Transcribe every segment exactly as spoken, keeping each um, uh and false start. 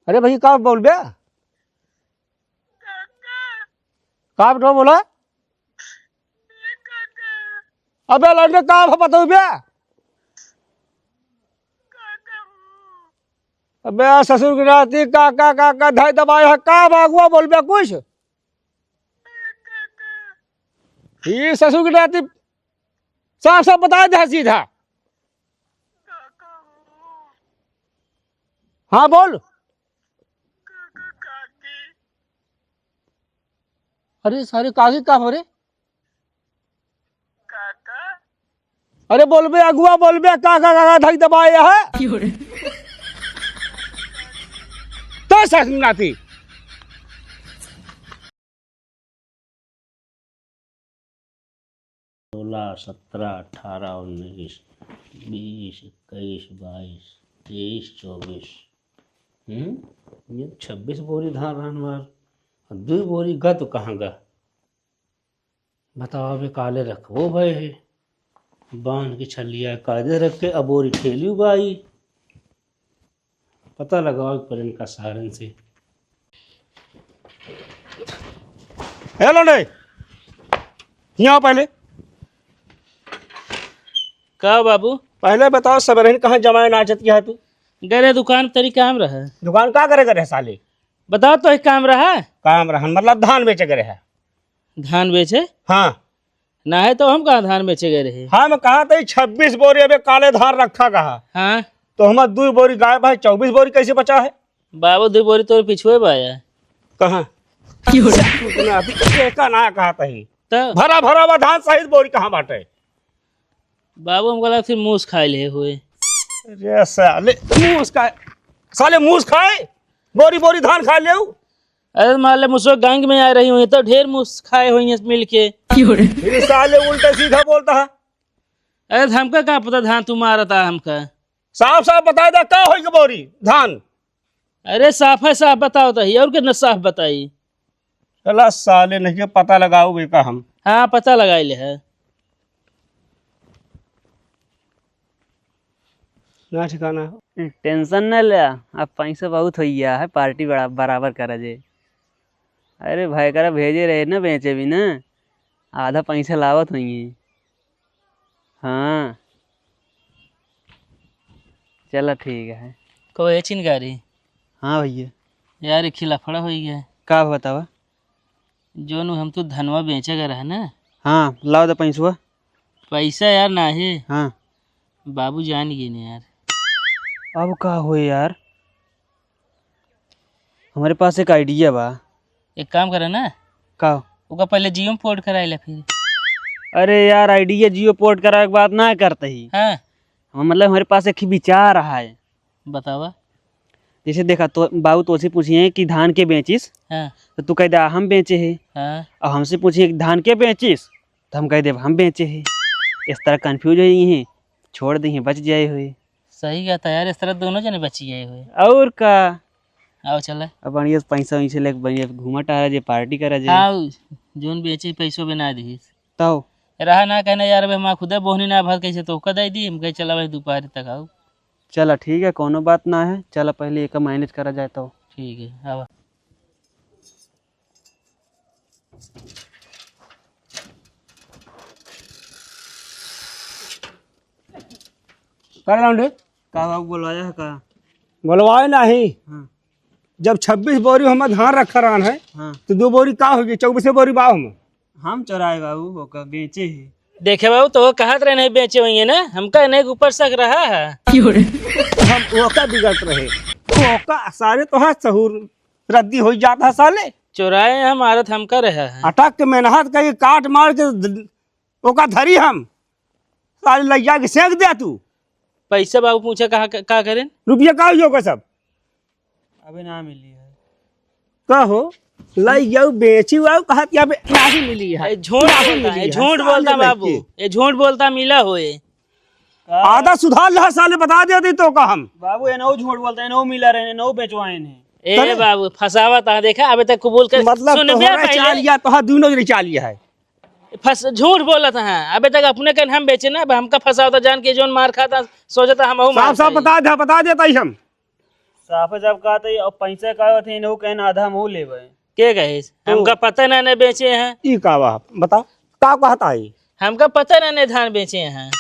अरे भाई, का बोलबे? का बेटवा बोला? अबे लौंडे, का बा बताऊ बे? अबे ससुर की नाती, का, का, का, का धाई दबाए है, का बा अगुआ बोलबे कुछ? ई ससुर की नाती साफ साफ बताए दे सीधा। हाँ बोल। अरे सारे काकी का हो रे? अरे बोलबे अगुआ बोलबे का का का का धाई दबाए है। तो ससुर की नाती। सोलह, सत्रह, अठारह, उन्नीस, बीस, इक्कीस, बाईस, तेईस, चौबीस। हम्म? ये छब्बीस बोरी धान रहन वार। और दुई बोरी गा तो कहाँ गा? बताओ, अबे काले रखबो भय है। बांध के छलिया कायदे रख के अबोरी ठेली बाई। पता लगाओ एक बार इनका सारन से। हेलो नहीं, यहाँ पहले। का बाबू? पहले बताओ, सबरहिन कहाँ जमाए नाचत किया है तू? गए रहे दुकान, तरी काम रहा। दुकान का करे करे साले? बताओ तो, एक काम रहा। काम रहन मतलब धान बेचे करे है। धान बेचे? हाँ। ना है तो हम कहाँ धान बेचे गए रहे? हम कहा तो छब्बीस बोरी अबे काले धान रखा कहा। हाँ। तो हमार दो बोरी गायब है, चौबीस बोरी कैसे बचा है? बाबू, दो बोरी तोर पिछुए बाया। कहाँ? की हो रहा? तू ना अभी एका ना कहा तही। तो? भरा भरा बा धान सहित बोरी कहाँ बाटे? बाबू, हमका लगा फिर मूस खाए ले हुए। अरे साले, मूस खाए? साले मूस खाए? बोरी बोरी धान खा ले। अरे मान ले, मुसवा गांग में आ रही हुई तो ढेर मूस खाए हुई हैं मिल के। की हो रहा? फिर साले उल्टा सीधा बोलता है। अरे तो हमका का पता धान तू मारता हमका? साफ साफ बता दे, का होई के बोरी धान? अरे साफ है, साफ बताओ तो ही, और कितना साफ बताई? चला साले, नहीं के पता लगाओ बेटा हम। हाँ, पता लगाई ले है। ना ठिकाना। टेंशन न ले, अब पैसा बहुत हो गया है, पार्टी बड़ा बराबर करा जे। अरे भाई, करा भेजे रहे ना बेचे भी ना, आधा पैसा लावत होइए। हाँ, चला ठीक है। को ए चिनगारी? हाँ भैया। यार, एक लफड़ा हो गया। का बतावा? जोन हम तो धनवा बेचे गए रहे ना। हाँ, लाओ दे पैसवा। पैसा यार ना है। हाँ। बाबू जान गए ने यार। अब का हो यार? हमारे पास एक आइडिया बा। एक काम करे ना। का? ओका पहले जियो में पोर्ट कराए ले फिर। अरे यार, आइडिया जियो पोर्ट करावे के बात ना करते ही। हाँ। हम, मतलब, हमारे पास एक ही विचार है। बतावा। जैसे देखा, तो बाबू तोसे पूछिए कि धान के बेचिस, हाँ। तो तू कह दे, "हम बेचे है।" हाँ। और हमसे पूछिए कि "धान के बेचिस?" तो हम कह देब, "हम बेचे है।" इस तरह कंफ्यूज हो जाई है, छोड़ दी है, बच जाए हुए। सही कहता यार, इस तरह दोनों जने बच गए हुए। और का? आओ चला। अब बढ़िया से पैसा वैसे लेके बढ़िया से घूमा टहरा जे, पार्टी करा जे। हाँ, जोन बेचे पैसों बना दी। तौ? रहा ना कहना यार, अब हम खुदे बोहनी ना भर कैसे तो ओका दे दी, हम कहे चला भाई दोपहर तक आओ। चला ठीक है, कोनो बात ना है, चला पहले एका मैनेज करा जाए तो। ठीक है, आवा। का लौंडे? का बाबू बोलवाया है का? बोलवाए नाही। हाँ। जब छब्बीस बोरी हमें धान रखा रहन है, हाँ। तो दो बोरी का होगी? चौबीस बोरी बा हम। हम चोराए बाबू, ओका बेचे ही। देखे बाबू, तो कहत रहे नहीं बेचे होइए ना, हमका नहीं के ऊपर शक रहा है। हम ओका बिगड़त रहे, ओका सारे तोहार सहूर रद्दी हो जाता है साले। चोराए हम, आदत हमका रहा है। अटक के मेहनत करी, काट मार के द-, ओका धरी हम, साले लइया के सेंक दे तू। पैसा बाबू पूछा कहाँ, का, का करें? रुपया का होई ओका सब? अबे ना मिली है। का हो? लाई जाऊ, बेची जाऊ, कहत यहाँ पे नाही मिली है। ए, झूठ नाही बोलता मिली है, है, झूठ साले बोलता लइके। बाबू, ए, झूठ बोलता, मिला होए। का? आधा सुधार ला साले, बता देते तो का हम। बाबू, एनहु झूठ बोलता, एनहु मिला रहे, एनहु बेचवाए ने। ए करे? बाबू, फंसावत आ, देखा, अबे तक कबूल कर, मतलब सुन बे तोहरा पहले। चालिया, तोहार दुनो जने चालिया है। फंस-, झूठ बोलत है, अबे तक अपने कन हम बेचे ना, अब हमका फंसावत, जान के जोन मार खाता, सोचता हमहू मार साफ साफ खाई। बता दे, बता देता ही हम। साफे साफ कहत है, अब पैसा का होत है, इनहू कहन आधा हमहू लेबे। के कहिस? तू। हमका पता ना, ने बेचे हैं। ई का बा? बताओ, का कहत है? हमका पता ना, ने धान बेचे हैं।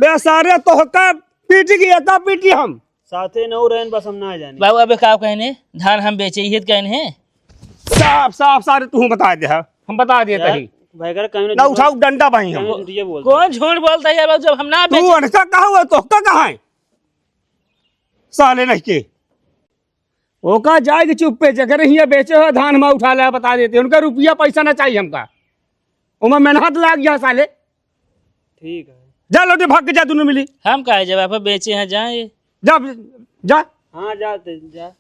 बे सारे, तोहका पीटी की एका पीटी हम। साथे नौ रहन, बस हम ना जानी। बाबू, अबे का कहने? धान हम बेचे, इहे त कहने हैं। साफ, साफ, सारे तू बता दे, हाँ। हम बता देत यार, ही। भाई, कर कहीं ना ना झूठ, उठाऊ डंडा बाही हम। कहीं ना झूठ ये बोलता। कौन झूठ बोलता है यार, जब हम ना तू बेचे? अनका कहा हुआ, तोहका कहा है? साले नहीं के। ओका जाए के चुप्पे, जेकरे हियाँ बेचे हो धान, हम उठा ले, बता देते। उनका रुपया पैसा ना चाहिए हमका। ओमा मेहनत लाग गया साले। ठीक है। जा लौटे, भाग के जा, दोनों मिली। हम काहे जब आप बेचे हैं, जाए। जा, जा। हाँ, जा, ते, जा।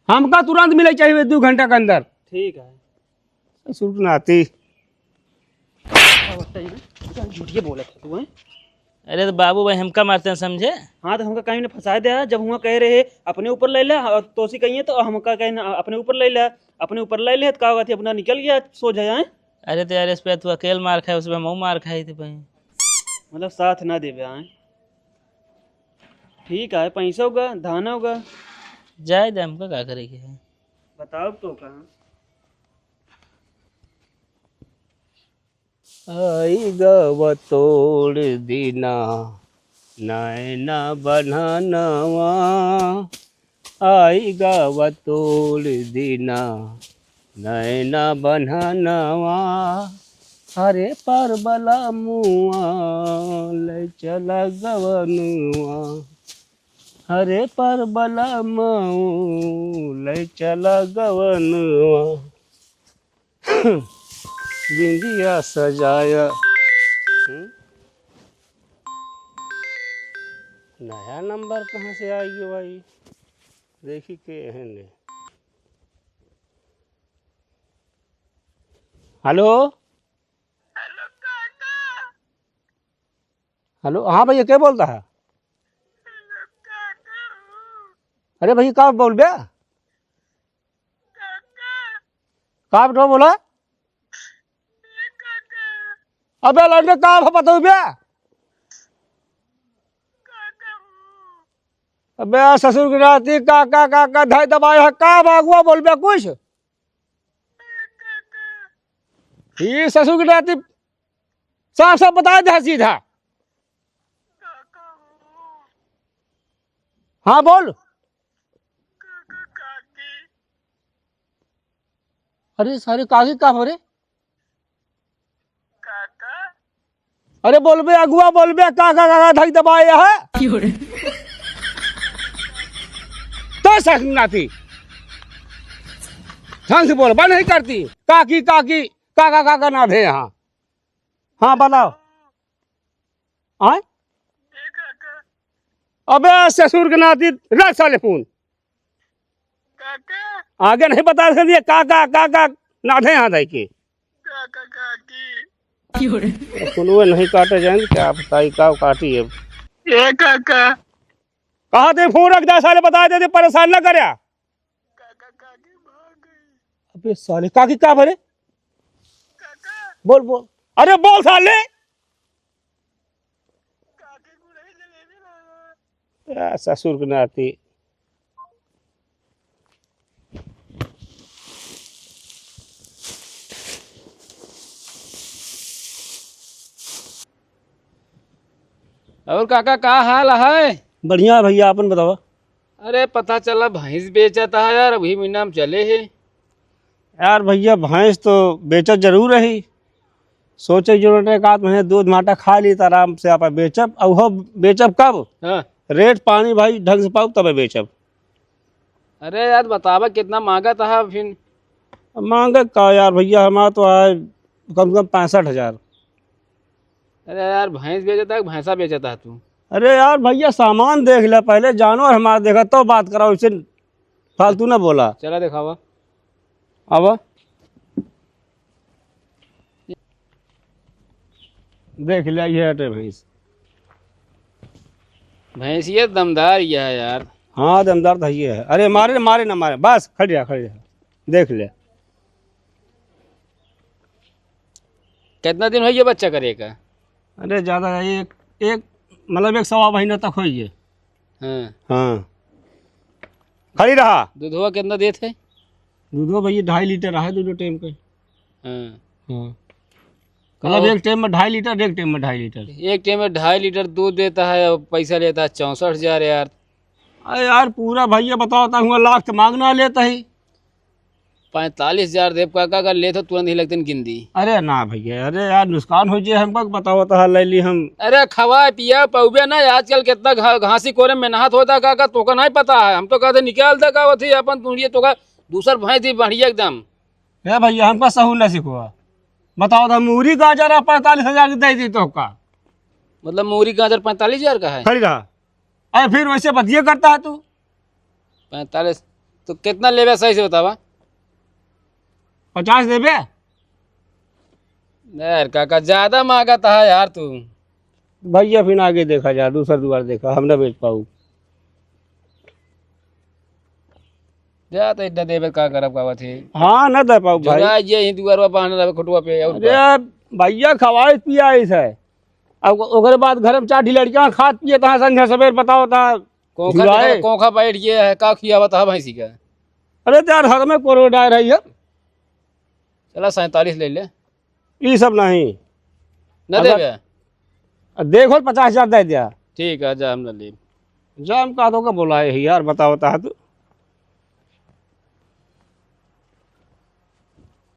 हमका तुरंत मिले चाहिए दो घंटा के अंदर। ठीक है। ससुर के नाती। झूठिए बोलत है तू, हैं? अरे तो बाबू भाई, हमका मारते हैं, समझे? हाँ, तो हमका कहीं ने फंसा दिया, जब हुआ कह रहे अपने ऊपर ले ले, और तोसी कहिए तो हमका कहीं अपने ऊपर ले ले, अपने ऊपर ले ले, तो का होगा थी, अपना निकल गया, सो जाए, हैं? अरे तो यार, इस पे तू अकेल मार खाए, उसमें मऊ मार खाई थी भाई। मतलब साथ ना देवे, हैं? ठीक है, पैसा होगा, धान होगा। जाए दे, हमका का करे के है? बताओ तो कहाँ? आई गवा तोड़ दीना नैना बन्हनवा, आई गवा तोड़ दीना नैना बन्हनवा, हरे पर बलमुआ ले चला गवनुआ, हरे पर बलमुआ ले चला गवनुआ। बिंदिया सजाया। हम्म? नया नंबर कहाँ से आई गयो भाई? देखी के एहन ने। हेलो? हेलो, हाँ भैया, के बोलता है? अरे भैया, का बोलबे? का बेटवा बोला? अबे लौंडे, का बा बताऊ बे? अबे ससुर के नाती का, का, का, का धाई दबाए है, का बा अगुआ बोलबे कुछ? ई ससुर के नाती साफ साफ बता दे सीधा। हाँ बोल। अरे सारे काकी का हो रे? अरे बोलबे अगुआ, बोलबे का का का धक दबाए है। तो ससुर नाती ढंग से बोल, बा नहीं करती। काकी काकी का का का का ना भे यहाँ। हाँ बताओ। आय? अबे ससुर के नाती रख साले फोन। आगे नहीं बता सकती है, का, का, का, का, नाथे यहाँ जाए के। फोनवे नहीं काटे जाएंगे, क्या बताई, का काटी अब। ए काका। कहा थे फोन रख दे साले, बता दे, परेशान ना करे। अबे साले, काकी का भरे? बोल, बोल। अरे बोल साले। आ, ससुर के नाती। और काका, का हाल है? बढ़िया भैया, अपन बतावा। अरे, पता चला भैंस बेचत है यार, अभी महीना में चले है। यार भैया, भैंस तो बेचत जरूर रही, सोचे जो एक आध महीने दूध माटा खा ली तो आराम से आप बेचब। और हो बेचब कब? हाँ। रेट पानी भाई ढंग से पाऊ तबे बेचब। अरे यार, बतावा कितना मांगत है फिर? अब मांगे का यार भैया, हमारा तो आए कम से कम पैंसठ हजार। अरे यार, भैंस बेचता है कि भैंसा बेचता है तू? अरे यार भैया, सामान देख ले पहले, जानवर हमारा देखा तो बात कराओ, इसे फालतू ना बोला। चला देखावा। आवा। देख ले, ये हटे भैंस। भैंसिया दमदार ये है यार। हाँ, दमदार तो ये है। अरे मारे, मारे ना मारे, बस खड़ी रहा, खड़ी रहा। देख ले। कितना दिन हो गया बच्चा करे का? अरे ज्यादा है, एक, एक, मतलब एक सवा महीना तक हो गया। हाँ। हाँ। खड़ी रहा। दूधवा कितना देत है? दूधवा भैया ढाई लीटर है दोनों टाइम के। हाँ। हाँ। मतलब और एक टाइम में ढाई लीटर, एक टाइम में ढाई लीटर। एक टाइम में ढाई लीटर दूध देता है और पैसा लेता है चौसठ हजार यार। अरे यार, पूरा भैया बताओ, तो हुआ लाख तो मांगना लेता ही। पैंतालीस हजार देब काका, अगर लेत हो तुरंत ही लगते गिन दी। अरे ना भैया, अरे यार, नुकसान हो जाए हमका, बताओ तो, हाँ, ले ली हम। अरे खवाए पिया पौबे ना, आजकल कितना घा-, घासी कोरे में नहात होता काका, तोका नहीं पता है। हम तो कहते निकाल दे का होती अपन दुनिया, तोका दूसर भैंस दी बढ़िया एकदम। ए भैया, हमका सहू ना सिखवा, बताओ तो, मूरी गाजर आ पैंतालीस हजार के दे दी तोका। मतलब मूरी गाजर पैंतालीस हजार का है? खड़ी रहा। अरे फिर वैसे बतिये करता है तू। पैंतालीस? तो कितना लेबे, सही से बतावा। पचास देबे? यार काका, ज्यादा मांगत है यार तू। भैया फिर आगे देखा जा, दूसर दुआर देखा, हम ना बेच पाऊ। जा तो इतना देबे, का करब, का बात है? हाँ, ना दे पाऊ भाई। जुड़ा ये ही दुआरवा बांधल रहे खुटवा पे, और अरे का? भैया, खवाइस पियाइस है, अब ओकरे बाद घर में चार ढी लड़कियां खात पिए तहाँ संझा सवेर बताओ ता कोखा झुलाए। देखा, कोखा बैठ गया है, का खिया बता भैंसी का? अरे तो यार, हर में कोरोना रही है। चला, सैंतालीस ले ले। ई सब नहीं। न अगर देबे? देखो, पचास हजार दे दिया। ठीक है, जा, हम न लेब। जा, हम कहा तो का बोला है यार, बताओ ता तू।